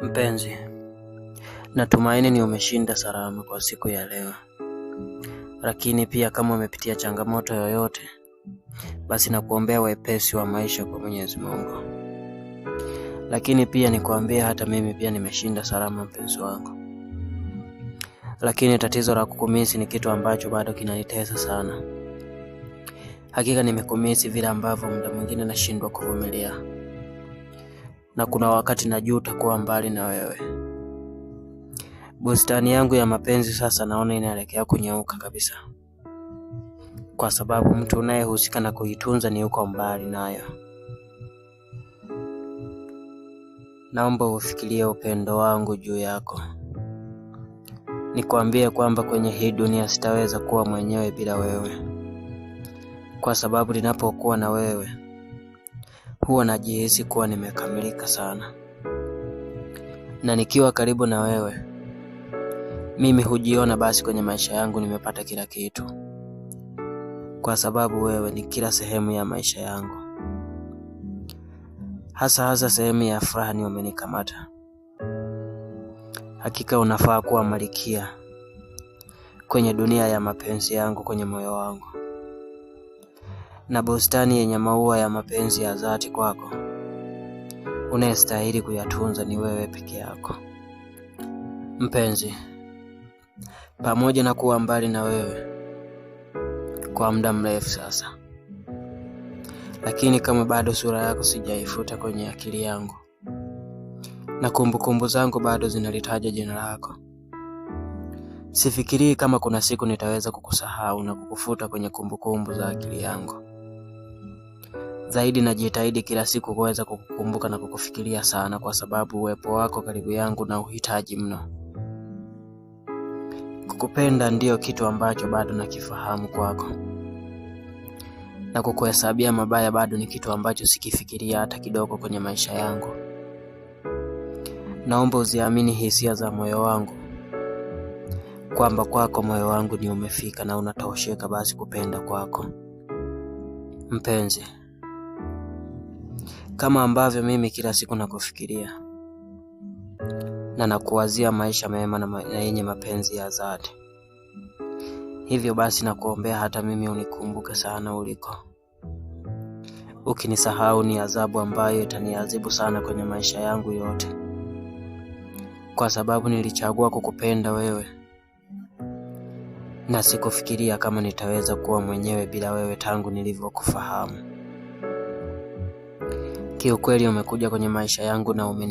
Mpenzi, natumaini ni umeshinda salama kwa siku ya leo, lakini pia kama umepitia changamoto yoyote, basi nakuombea wepesi wa maisha kwa Mwenyezi Mungu. Lakini pia nikuambia hata mimi pia nimeshinda salama, mpenzi wangu. Lakini tatizo la kukumisi ni kitu ambacho bado kinanitesa sana. Hakika nimekumisi vile ambavyo muda mwingine nashindwa kuvumilia, na kuna wakati najuta kuwa mbali na wewe. Bustani yangu ya mapenzi sasa naona inaelekea kunyauka kabisa, kwa sababu mtu unayehusika na kuitunza ni uko mbali nayo. Naomba ufikirie upendo wangu juu yako. Nikwambie kwamba kwenye hii dunia sitaweza kuwa mwenyewe bila wewe, kwa sababu ninapokuwa na wewe huwa najihisi kuwa nimekamilika sana, na nikiwa karibu na wewe mimi hujiona basi kwenye maisha yangu nimepata kila kitu, kwa sababu wewe ni kila sehemu ya maisha yangu, hasa hasa sehemu ya furaha ni umenikamata. Hakika unafaa kuwa malikia kwenye dunia ya mapenzi yangu, kwenye moyo wangu, na bustani yenye maua ya mapenzi ya dhati kwako, unayestahili kuyatunza ni wewe peke yako. Mpenzi, pamoja na kuwa mbali na wewe kwa muda mrefu sasa, lakini kama bado sura yako sijaifuta kwenye akili yangu, na kumbukumbu zangu bado zinalitaja jina lako. Sifikirii kama kuna siku nitaweza kukusahau na kukufuta kwenye kumbukumbu za akili yangu. Zaidi najitahidi kila siku kuweza kukukumbuka na kukufikiria sana, kwa sababu uwepo wako karibu yangu na uhitaji mno. Kukupenda ndiyo kitu ambacho bado nakifahamu kwako, na kukuhesabia mabaya bado ni kitu ambacho sikifikiria hata kidogo kwenye maisha yangu. Naomba uziamini hisia za moyo wangu kwamba kwako moyo wangu ni umefika na unatosheka basi kupenda kwako. Mpenzi, kama ambavyo mimi kila siku nakufikiria na nakuwazia maisha mema na yenye mapenzi ya dhati, hivyo basi nakuombea hata mimi unikumbuke sana uliko. Ukinisahau ni adhabu ambayo itaniadhibu sana kwenye maisha yangu yote, kwa sababu nilichagua kukupenda wewe na sikufikiria kama nitaweza kuwa mwenyewe bila wewe tangu nilivyokufahamu. Kiukweli umekuja kwenye maisha yangu na umeni